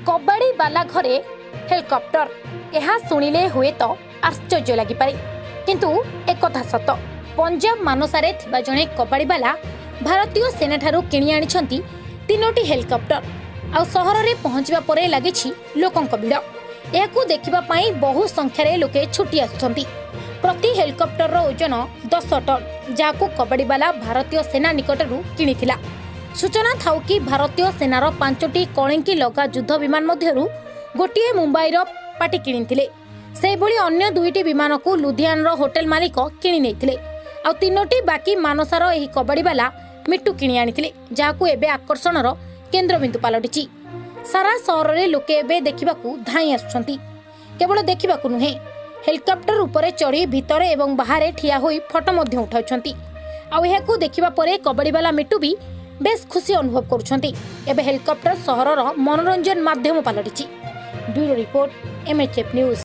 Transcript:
କବାଡ଼ିବାଲା ଘରେ ହେଲିକପ୍ଟର, ଏହା ଶୁଣିଲେ ହୁଏତ ଆଶ୍ଚର୍ଯ୍ୟ ଲାଗିପାରେ, କିନ୍ତୁ ଏକଥା ସତ। ପଞ୍ଜାବ ମାନସାରେ ଥିବା ଜଣେ କବାଡ଼ିବାଲା ଭାରତୀୟ ସେନାଠାରୁ କିଣି ଆଣିଛନ୍ତି ତିନୋଟି ହେଲିକପ୍ଟର। ଆଉ ସହରରେ ପହଞ୍ଚିବା ପରେ ଲାଗିଛି ଲୋକଙ୍କ ଭିଡ଼। ଏହାକୁ ଦେଖିବା ପାଇଁ ବହୁ ସଂଖ୍ୟାରେ ଲୋକେ ଛୁଟି ଆସୁଛନ୍ତି। ପ୍ରତି ହେଲିକପ୍ଟରର ଓଜନ 10 ଟନ୍, ଯାହାକୁ କବାଡ଼ିବାଲା ଭାରତୀୟ ସେନା ନିକଟରୁ କିଣିଥିଲା। ସୂଚନା ଥାଉ କି, ଭାରତୀୟ ସେନାର ପାଞ୍ଚଟି କଳିଙ୍କି ଲଗା ଯୁଦ୍ଧ ବିମାନ ମଧ୍ୟରୁ ଗୋଟିଏ ମୁମ୍ବାଇର ପାର୍ଟି କିଣିଥିଲେ। ସେହିଭଳି ଅନ୍ୟ ଦୁଇଟି ବିମାନକୁ ଲୁଧିଆନାର ହୋଟେଲ ମାଲିକ କିଣି ନେଇଥିଲେ। ଆଉ ତିନୋଟି ବାକି ମାନସାର ଏହି କବାଡ଼ିବାଲା ମିଟୁ କିଣି ଆଣିଥିଲେ, ଯାହାକୁ ଏବେ ଆକର୍ଷଣର କେନ୍ଦ୍ରବିନ୍ଦୁ ପାଲଟିଛି। ସାରା ସହରରେ ଲୋକେ ଏବେ ଦେଖିବାକୁ ଧାଇଁ ଆସୁଛନ୍ତି। କେବଳ ଦେଖିବାକୁ ନୁହେଁ, ହେଲିକପ୍ଟର ଉପରେ ଚଢ଼ି ଭିତରେ ଏବଂ ବାହାରେ ଠିଆ ହୋଇ ଫଟୋ ମଧ୍ୟ ଉଠାଉଛନ୍ତି। ଆଉ ଏହାକୁ ଦେଖିବା ପରେ କବାଡ଼ିବାଲା ମିଟୁ ବି ବେଶ୍ ଖୁସି ଅନୁଭବ କରୁଛନ୍ତି। ଏବେ ହେଲିକପ୍ଟର ସହରର ମନୋରଞ୍ଜନ ମାଧ୍ୟମ ପାଲଟିଛି। Bureau report, MHF news.